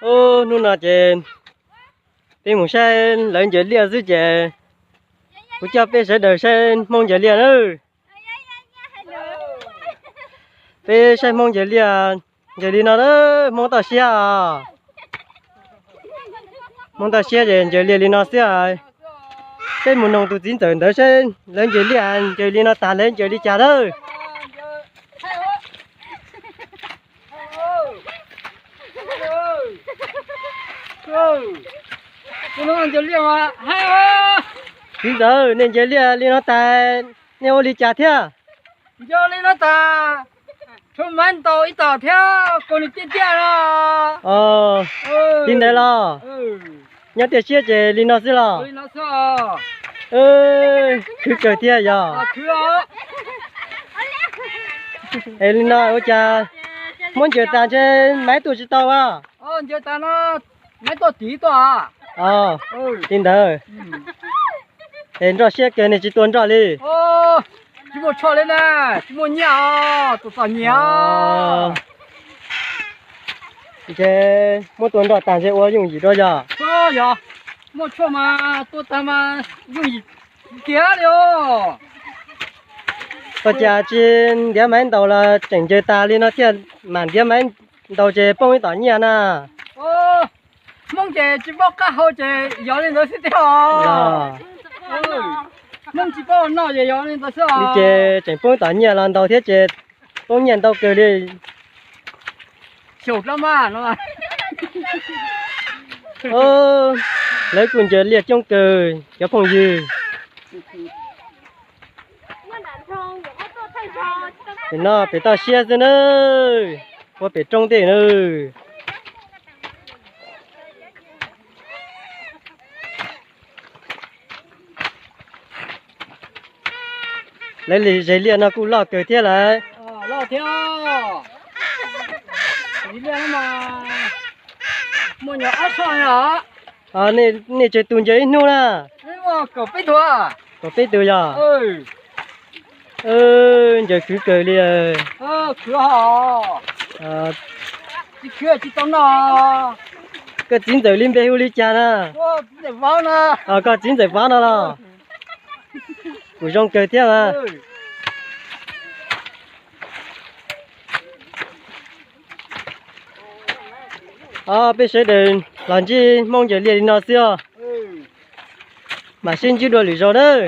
Ub, hnub no ces peb mus saib lawv ncaws liaj xwb ces kuv coj peb sawv daws saib Hmoob ncaws liaj nawb. Peb saib Hmoob ncaws liaj, ncaws li no, Hmoob toj siab os. Hmoob toj siab ces ncaws liaj li no xwb. Peb mus noog tus txiv ntxawm ntawd saib lawv ncaws liaj ncaws li no tag lawv ncaws li cas lawm. Txiv ntxawm, nej ncaws liaj li no tas nej ua li cas thiab? Ncaws li no tas, tshuav maiv ntaus ib tom thiab kaus nws tiaj tiaj no. Li ntawd los? Nyob tiaj siab ces li no xwb los? Khwv kawg thiab yog. Es li no ua cas muab ncaws tas ntshe maiv tuaj tsis tau a? Li ntawd. Es nroj siab kawg nej tsis tua nroj li? Tsis muaj tshuaj li na, tsis muaj nyiaj os, tus txom nyem. Ntshe muab tua nroj tag ntshe ua yooj yim dua yog? Yog, muaj tshuaj mas tua tag mas yooj yim tiag li os. Ua cas tsis ntiav maiv ntaus los tseem ncaws tas li no thiaj mam ntiav maiv ntaus ces poob ib tom nyiaj na? Hmoob ces tsis paub qab hau ces yog li ntawd xwb tiag os. Hmoob tsis paub noj ces yog li ntawd xwb os. Ces tseem poob ib tom nyiaj los ntaus thiab ces poob nyiaj ntau kawg li. Xyaum dab mas no. Lawv kuj ncaws liaj coob kawg cov phooj ywg. Pem no pem toj siab xwb na, ua pem roob tej na. Lawv li zes liaj no kuj loj kawg thiab lawm. Nej tsawg tus ncaws ib hnub na? Kaum peb tus yog? Ncaws khwv kawg li. Koj txiv ntxawm li npe hu li cas na? Koj txiv ntxawm Vab no los? Kuj zoo kawg thiab mas. Peb sawv daws los ntsib Hmoob ncaws liaj li no xwb os. Mam sib ntsib dua lwm zaus nawb.